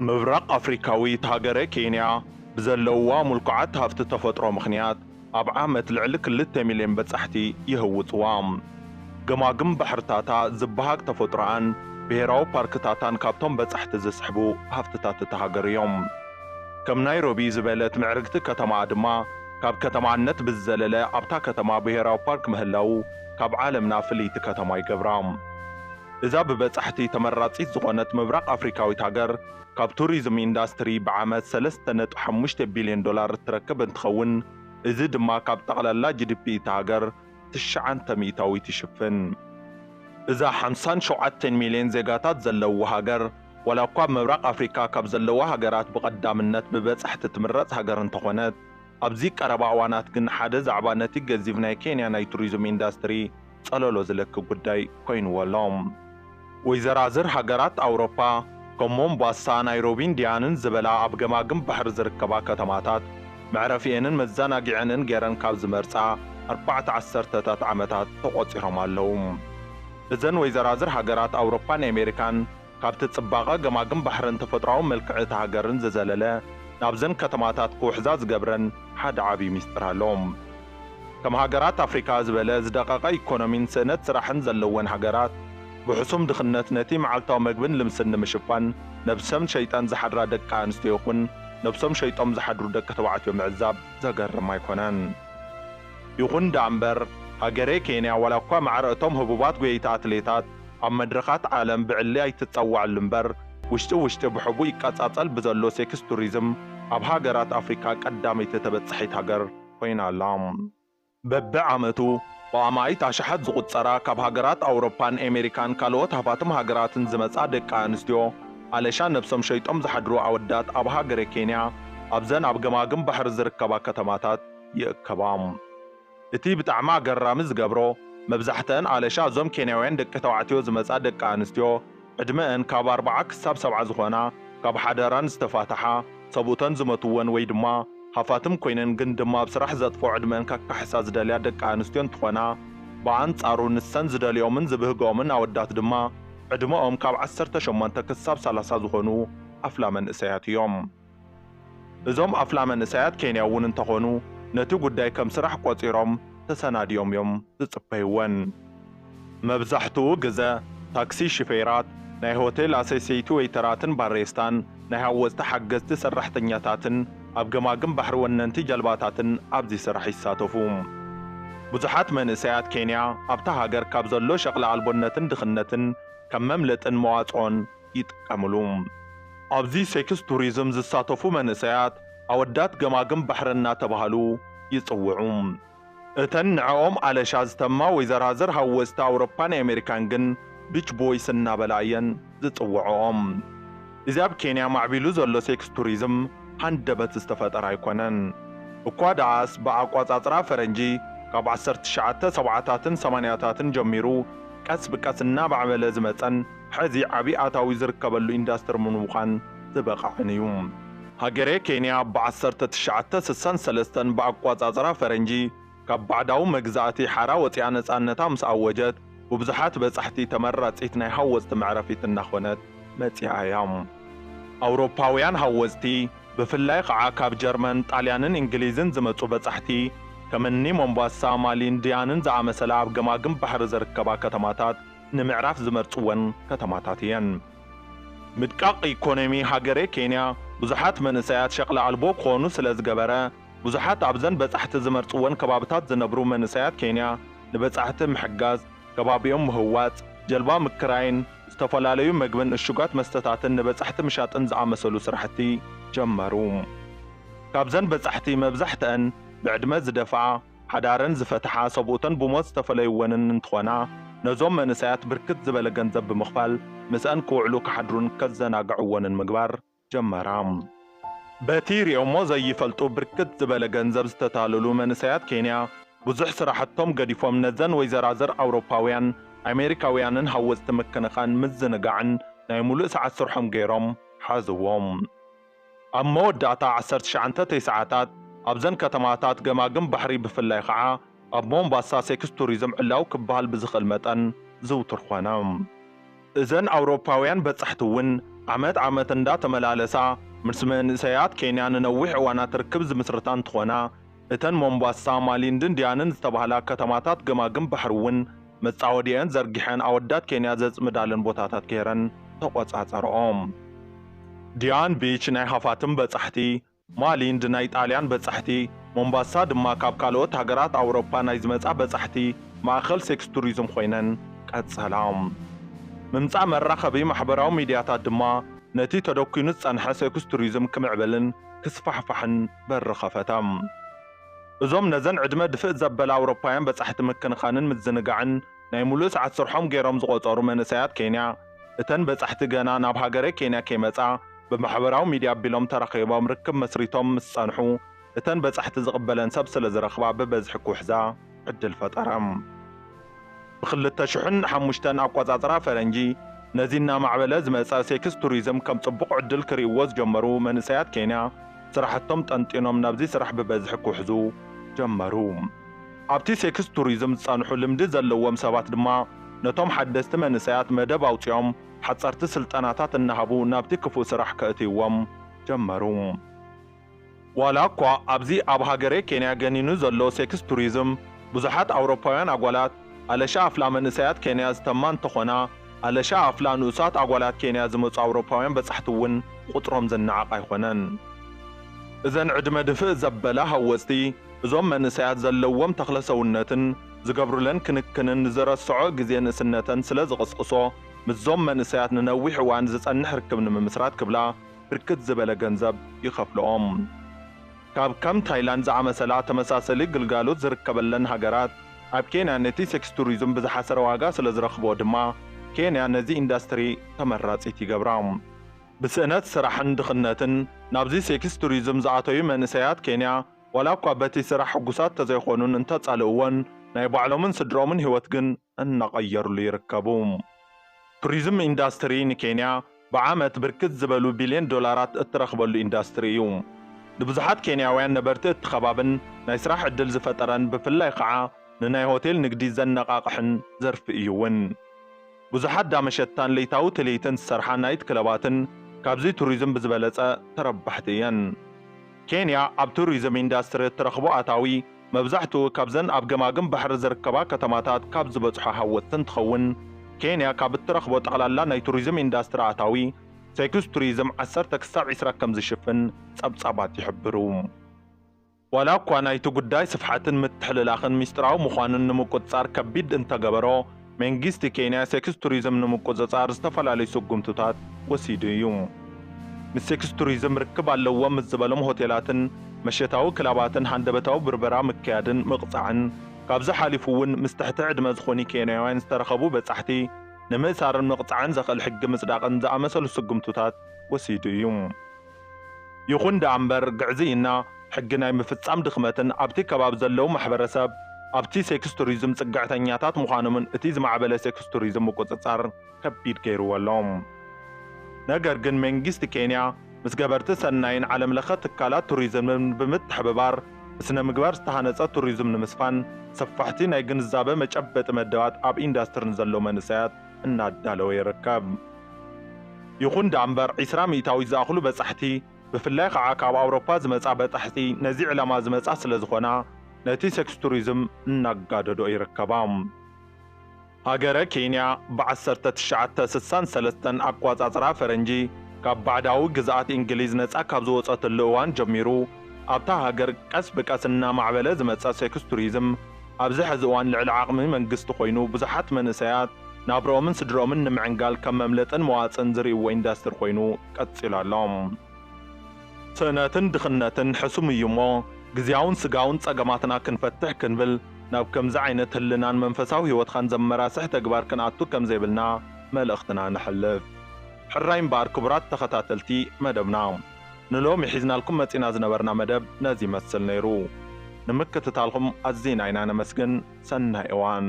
ምብራቕ ኣፍሪካዊት ሃገረ ኬንያ ብዘለውዋ ምልኩዓት ሃፍቲ ተፈጥሮ ምኽንያት ኣብ ዓመት ልዕሊ ክልተ ሚልዮን በጻሕቲ ይህውጽዋ። ገማግም ባሕርታታ ዝበሃግ ተፈጥሮኣን ብሄራዊ ፓርክታታን ካብቶም በጻሕቲ ዝስሕቡ ሃፍትታት እታ ሃገር እዮም። ከም ናይሮቢ ዝበለት ምዕርግቲ ከተማኣ ድማ ካብ ከተማነት ብዝዘለለ ኣብታ ከተማ ብሄራዊ ፓርክ ምህላዉ ካብ ዓለምና ፍልይቲ ከተማ ይገብራ። እዛ ብበጻሕቲ ተመራጺት ዝኾነት ምብራቕ ኣፍሪካዊት ሃገር ካብ ቱሪዝም ኢንዳስትሪ ብዓመት ሰለስተ ነጥቢ ሓሙሽተ ቢልዮን ዶላር እትረክብ እንትኸውን፣ እዚ ድማ ካብ ጠቕላላ ጂ ዲ ፒ እታ ሃገር ትሽዓተ ሚእታዊት ይሽፍን። እዛ ሓምሳን ሸውዓተን ሚልዮን ዜጋታት ዘለውዋ ሃገር፣ ዋላ እኳ ኣብ ምብራቕ ኣፍሪካ ካብ ዘለዋ ሃገራት ብቐዳምነት ብበጻሕቲ ትምረጽ ሃገር እንተኾነት፣ ኣብዚ ቀረባ እዋናት ግን ሓደ ዛዕባ ነቲ ገዚፍ ናይ ኬንያ ናይ ቱሪዝም ኢንዳስትሪ ጸለሎ ዝለኪ ጉዳይ ኮይንዎ ኣሎ። ወይዘራዝር ሃገራት ኣውሮፓ ከም ሞምባሳ፣ ናይሮቢን ዲያንን ዝበላ ኣብ ገማግም ባሕሪ ዝርከባ ከተማታት መዕረፊኤንን መዘናግዒኤንን ገይረን ካብ ዝመርጻ ኣርባዕተ ዓሰርተታት ዓመታት ተቖጺሮም ኣለዉ። እዘን ወይዘራዝር ሃገራት ኣውሮፓን ኣሜሪካን ካብቲ ጽባቐ ገማግም ባሕርን ተፈጥሮኣዊ መልክዕ እታ ሃገርን ዝዘለለ ናብዘን ከተማታት ክውሕዛ ዝገብረን ሓደ ዓቢ ሚስጥር ኣሎ። ከም ሃገራት ኣፍሪካ ዝበለ ዝደቐቐ ኢኮኖሚን ስእነት ስራሕን ዘለወን ሃገራት፣ ብሕሱም ድኽነት ነቲ መዓልታዊ መግብን ልብስን ንምሽፋን ነብሰን ሸይጠን ዝሓድራ ደቂ ኣንስትዮ ይኹን ነብሶም ሸይጦም ዝሓድሩ ደቂ ተባዕትዮ ምዕዛብ ዘገርም ኣይኮነን። ይኹን ደኣ እምበር፣ ሃገረ ኬንያ ዋላ እኳ ማዕረ እቶም ህቡባት ጎየይቲ ኣትሌታት ኣብ መድረኻት ዓለም ብዕሊ ኣይትጸዋዕሉ እምበር፣ ውሽጢ ውሽጢ ብሕቡእ ይቀጻጸል ብዘሎ ሴክስ ቱሪዝም ኣብ ሃገራት ኣፍሪካ ቀዳመይቲ ተበጻሒት ሃገር ኮይና ኣላ። በብዓመቱ ብኣማኢት ኣሽሓት ዝቑጸራ ካብ ሃገራት ኣውሮፓን ኣሜሪካን ካልኦት ሃፋትም ሃገራትን ዝመጻ ደቂ ኣንስትዮ ኣለሻ ነብሶም ሸይጦም ዝሓድሩ ኣወዳት ኣብ ሃገረ ኬንያ ኣብዘን ኣብ ገማግም ባሕሪ ዝርከባ ከተማታት ይእከባ። እቲ ብጣዕሚ ኣገራሚ ዝገብሮ፣ መብዛሕተአን ኣለሻ እዞም ኬንያውያን ደቂ ተባዕትዮ ዝመጻ ደቂ ኣንስትዮ ዕድመአን ካብ ኣርብዓ ክሳብ ሰብዓ ዝኾና፣ ካብ ሓዳራን ዝተፋትሓ፣ ሰብኡተን ዝመትወን ወይ ድማ ሃፋትም ኮይነን ግን ድማ ኣብ ስራሕ ዘጥፍኦ ዕድመአን ከካሕሳ ዝደልያ ደቂ ኣንስትዮ እንትኾና፣ ብኣንጻሩ ንሰን ዝደልዮምን ዝብህግኦምን ኣወዳት ድማ ዕድመኦም ካብ ዓሰርተ ሸሞንተ ክሳብ ሰላሳ ዝኾኑ ኣፍላ መንእሰያት እዮም። እዞም ኣፍላ መንእሰያት ኬንያ እውን እንተኾኑ፣ ነቲ ጉዳይ ከም ስራሕ ቆጺሮም ተሰናዲኦም እዮም ዝጽበይወን። መብዛሕትኡ ግዘ ታክሲ ሽፌራት፣ ናይ ሆቴል ኣሰሰይቲ ዌይተራትን ባሬስታን፣ ናይ ሃወፅቲ ሓገዝቲ ሰራሕተኛታትን ኣብ ገማግም ባሕሪ ወነንቲ ጀልባታትን ኣብዚ ስራሕ ይሳተፉ። ብዙሓት መንእሰያት ኬንያ ኣብታ ሃገር ካብ ዘሎ ሸቕሊ ኣልቦነትን ድኽነትን ከም መምለጥን መዋፅኦን ይጥቀምሉ። ኣብዚ ሴክስ ቱሪዝም ዝሳተፉ መንእሰያት ኣወዳት ገማግም ባሕሪ እናተባህሉ ይጽውዑ። እተን ንዕኦም ኣለሻ ዝተማ ወይዘራዝር ሃወፅቲ ኣውሮፓን ኣሜሪካን ግን ቢች ቦይስ እናበላ እየን ዝጽውዕኦም። እዚ ኣብ ኬንያ ማዕቢሉ ዘሎ ሴክስ ቱሪዝም ሃንደበት ዝተፈጠረ ኣይኮነን። እኳ ደኣስ ብኣቋጻጽራ ፈረንጂ ካብ ዓሰርተ ትሽዓተ ሰብዓታትን ሰማንያታትን ጀሚሩ ቀስ ብቀስ እናማዕበለ ዝመጸን ሕዚ ዓቢ ኣታዊ ዝርከበሉ ኢንዳስትሪ ንምዃን ዝበቕዐን እዩ። ሃገረ ኬንያ ብ ዓሰርተ ትሽዓተ ስሳን ሰለስተን ብኣቋጻጽራ ፈረንጂ ካብ ባዕዳዊ መግዛእቲ ሓራ ወጺኣ ነጻነታ ምስ ኣወጀት፣ ብብዙሓት በጻሕቲ ተመራጺት ናይ ሃወጽቲ መዕረፊት እናኾነት መጺኣ እያ። ኣውሮፓውያን ሃወጽቲ፣ ብፍላይ ኸዓ ካብ ጀርመን፣ ጣልያንን እንግሊዝን ዝመጹ በጻሕቲ፣ ከም እኒ ሞምባሳ፣ ማሊን ዲያንን ዝኣመሰላ ኣብ ገማግም ባሕሪ ዝርከባ ከተማታት ንምዕራፍ ዝመርጽወን ከተማታት እየን። ምድቃቕ ኢኮኖሚ ሃገረ ኬንያ ብዙሓት መንእሰያት ሸቕሊ ኣልቦ ክኾኑ ስለ ዝገበረ፣ ብዙሓት ኣብዘን በጻሕቲ ዝመርጽወን ከባብታት ዝነብሩ መንእሰያት ኬንያ ንበጻሕቲ ምሕጋዝ፣ ከባቢኦም ምህዋጽ፣ ጀልባ ምክራይን፣ ዝተፈላለዩ መግብን እሹጋት መስተታትን ንበጻሕቲ ምሻጥን ዝኣመሰሉ ስራሕቲ ጀመሩ። ካብዘን በጻሕቲ መብዛሕትአን ብዕድመ ዝደፍኣ፣ ሓዳረን ዝፈትሓ፣ ሰብኡተን ብሞት ዝተፈለይወንን እንትኾና፣ ነዞም መንእሰያት ብርክት ዝበለ ገንዘብ ብምኽፋል ምስአን ክውዕሉ ክሓድሩን ከዘናግዕዎንን ምግባር ጀመራ። በቲ ሪኦሞ ዘይፈልጡ ብርክት ዝበለ ገንዘብ ዝተታለሉ መንእሰያት ኬንያ ብዙሕ ስራሕቶም ገዲፎም ነዘን ወይዘራዝር ኣውሮፓውያን ኣሜሪካውያንን ሃወፅቲ ምክንኻን ምዝንጋዕን ናይ ሙሉእ ሰዓት ስርሖም ገይሮም ሓዝዎም። ኣብ መወዳእታ ዓሰርተ ትሽዓተ ተስዓታት ኣብዘን ከተማታት ገማግም ባሕሪ ብፍላይ ኸዓ ኣብ ሞምባሳ ሴክስ ቱሪዝም ዕላዊ ክበሃል ብዝኽእል መጠን ዝውቱር ኾነ። እዘን ኣውሮፓውያን በጻሕቲ እውን ዓመት ዓመት እንዳተመላለሳ ምስ መንእሰያት ኬንያ ንነዊሕ እዋናት ርክብ ዝምስርታ እንትኾና፣ እተን ሞምባሳ፣ ማሊንድን ዲያንን ዝተባህላ ከተማታት ገማግም ባሕሪ እውን መጻወዲአን ዘርጊሐን ኣወዳት ኬንያ ዘጽምዳለን ቦታታት ገይረን ተቖጻጸርኦም። ዲያን ቢች ናይ ሃፋትም በጻሕቲ፣ ማሊንድ ናይ ጣልያን በጻሕቲ፣ ሞምባሳ ድማ ካብ ካልኦት ሃገራት ኣውሮፓ ናይ ዝመጻ በጻሕቲ ማእከል ሴክስ ቱሪዝም ኮይነን ቀጸላ። ምምጻእ መራኸቢ ማሕበራዊ ሚድያታት ድማ ነቲ ተደኲኑ ዝጸንሐ ሴክስ ቱሪዝም ክምዕብልን ክስፋሕፋሕን በሪ ከፈተ። እዞም ነዘን ዕድመ ድፍእ ዘበላ ኣውሮፓውያን በጻሕቲ ምክንኻንን ምዝንጋዕን ናይ ሙሉእ ሰዓት ስርሖም ገይሮም ዝቖጸሩ መንእሰያት ኬንያ፣ እተን በጻሕቲ ገና ናብ ሃገረ ኬንያ ከይመጻ ብማሕበራዊ ሚድያ ኣቢሎም ተራኺቦም ርክብ መስሪቶም ምስ ጸንሑ፣ እተን በጻሕቲ ዝቕበለን ሰብ ስለ ዝረኽባ ብበዝሒ ክውሕዛ ዕድል ፈጠረ። ብ2005 ኣቆጻጽራ ፈረንጂ ነዚ እናማዕበለ ዝመጸ ሴክስ ቱሪዝም ከም ጽቡቕ ዕድል ክርእይዎ ዝጀመሩ መንእሰያት ኬንያ፣ ስራሕቶም ጠንጢኖም ናብዚ ስራሕ ብበዝሒ ክውሕዙ ጀመሩ። ኣብቲ ሴክስ ቱሪዝም ዝጸንሑ ልምዲ ዘለዎም ሰባት ድማ ነቶም ሓደስቲ መንእሰያት መደብ ኣውጺኦም ሓጸርቲ ስልጠናታት እናሃቡ ናብቲ ክፉእ ስራሕ ከእትይዎም ጀመሩ። ዋላ እኳ ኣብዚ ኣብ ሃገረ ኬንያ ገኒኑ ዘሎ ሴክስ ቱሪዝም ብዙሓት ኣውሮፓውያን ኣጓላት ኣለሻ ኣፍላ መንእሰያት ኬንያ ዝተማ እንተኾና፣ ኣለሻ ኣፍላ ንኡሳት ኣጓላት ኬንያ ዝመጹ ኣውሮፓውያን በጻሕቲ እውን ቁጽሮም ዝነዓቕ ኣይኮነን። እዘን ዕድመ ድፍእ ዘበላ ሃወጽቲ፣ እዞም መንእሰያት ዘለዎም ተኽለ ሰውነትን ዝገብሩለን ክንክንን ንዝረስዖ ግዜ ንእስነተን ስለ ዝቕስቅሶ፣ ምስዞም መንእሰያት ንነዊሕ እዋን ዝጸንሕ ርክብ ንምምስራት ክብላ ብርክት ዝበለ ገንዘብ ይኸፍልኦም። ካብ ከም ታይላንድ ዝኣመሰላ ተመሳሰሊ ግልጋሎት ዝርከበለን ሃገራት፣ ኣብ ኬንያ ነቲ ሴክስ ቱሪዝም ብዝሓሰረ ዋጋ ስለ ዝረኽብኦ ድማ፣ ኬንያ ነዚ ኢንዳስትሪ ተመራጺት ይገብራ። ብስእነት ስራሕን ድኽነትን ናብዚ ሴክስ ቱሪዝም ዝኣተዩ መንእሰያት ኬንያ፣ ዋላ እኳ በቲ ስራሕ ሕጉሳት ተዘይኮኑን እንተጻልእዎን፣ ናይ ባዕሎምን ስድሮምን ህይወት ግን እናቐየሩሉ ይርከቡ። ቱሪዝም ኢንዳስትሪ ንኬንያ ብዓመት ብርክት ዝበሉ ቢልዮን ዶላራት እትረኽበሉ ኢንዳስትሪ እዩ። ንብዙሓት ኬንያውያን ነበርቲ እቲ ከባብን ናይ ስራሕ ዕድል ዝፈጠረን፣ ብፍላይ ኸዓ ንናይ ሆቴል ንግዲ ዘነቓቕሕን ዘርፊ እዩ እውን። ብዙሓት ዳመሸታን ለይታዊ ትልሂትን ዝሰርሓ ናይት ክለባትን ካብዚ ቱሪዝም ብዝበለጸ ተረባሕቲ እየን። ኬንያ ኣብ ቱሪዝም ኢንዳስትሪ እትረኽቦ ኣታዊ መብዛሕትኡ ካብዘን ኣብ ገማግም ባሕሪ ዝርከባ ከተማታት ካብ ዝበጽሖ ሃወጽቲ እንትኸውን፣ ኬንያ ካብ እትረኽቦ ጠቕላላ ናይ ቱሪዝም ኢንዳስትሪ ኣታዊ ሴክስ ቱሪዝም ዓሰርተ ክሳብ ዕስራ ከም ዝሽፍን ጸብጻባት ይሕብሩ። ዋላ እኳ ናይቲ ጉዳይ ስፍሓትን ምትሕልላኽን ሚስጥራዊ ምዃኑን ንምቁጽጻር ከቢድ እንተገበሮ፣ መንግስቲ ኬንያ ሴክስ ቱሪዝም ንምቁጽጻር ዝተፈላለዩ ስጉምትታት ወሲዱ እዩ። ምስ ሴክስ ቱሪዝም ርክብ ኣለዎም ምስ ዝበሎም ሆቴላትን መሸታዊ ክላባትን ሃንደበታዊ ብርበራ ምክያድን ምቕጻዕን፣ ካብዚ ሓሊፉ እውን ምስ ትሕቲ ዕድመ ዝኾኑ ኬንያውያን ዝተረኸቡ በጻሕቲ ንምእሳርን ምቕጻዕን ዘኽእል ሕጊ ምጽዳቕን ዝኣመሰሉ ስጉምትታት ወሲዱ እዩ። ይኹን ደኣ እምበር፣ ግዕዝይና፣ ሕጊ ናይ ምፍጻም ድኽመትን ኣብቲ ከባቢ ዘለዉ ማሕበረሰብ ኣብቲ ሴክስ ቱሪዝም ጽግዕተኛታት ምዃኖምን እቲ ዝማዕበለ ሴክስ ቱሪዝም ምቁጽጻር ከቢድ ገይርዎ ኣሎ። ነገር ግን መንግስቲ ኬንያ ምስ ገበርቲ ሰናይን ዓለምለኸ ትካላት ቱሪዝምን ብምትሕብባር ብስነ ምግባር ዝተሃነጸ ቱሪዝም ንምስፋን ሰፋሕቲ ናይ ግንዛበ መጨበጢ መደባት ኣብ ኢንዳስትሪ ንዘለዉ መንእሰያት እናዳለወ ይርከብ። ይኹን ደኣ እምበር፣ ዕስራ ሚእታዊት ዝኣኽሉ በጻሕቲ፣ ብፍላይ ኸዓ ካብ ኣውሮፓ ዝመጻ በጻሕቲ፣ ነዚ ዕላማ ዝመጻ ስለ ዝኾና፣ ነቲ ሴክስ ቱሪዝም እናጋደዶ ይርከባ። ሃገረ ኬንያ ብ1963 ኣቋጻጽራ ፈረንጂ ካብ ባዕዳዊ ግዝኣት እንግሊዝ ነጻ ካብ ዝወጸትሉ እዋን ጀሚሩ፣ ኣብታ ሃገር ቀስ ብቀስ እናማዕበለ ዝመጸ ሴክስ ቱሪዝም፣ ኣብዚ ሕዚ እዋን ልዕሊ ዓቕሚ መንግስቲ ኮይኑ፣ ብዙሓት መንእሰያት ናብርኦምን ስድርኦምን ንምዕንጋል ከም መምለጥን መዋጽን ዝርእይዎ ኢንዳስትሪ ኮይኑ ቀጺሉ ኣሎ። ስእነትን ድኽነትን ሕሱም እዩ እሞ፣ ግዝያውን ስጋውን ጸገማትና ክንፈትሕ ክንብል፣ ናብ ከምዚ ዓይነት ህልናን መንፈሳዊ ህይወትኻን ዘመራስሕ ተግባር ክንኣቱ ከም ዘይብልና መልእኽትና ነሕልፍ። ሕራይ እምበኣር ክቡራት ተኸታተልቲ መደብና፣ ንሎሚ ሒዝናልኩም መጺና ዝነበርና መደብ ነዚ ይመስል ነይሩ። ንምክትታልኩም ኣዚና ኢና ነመስግን። ሰናይ እዋን።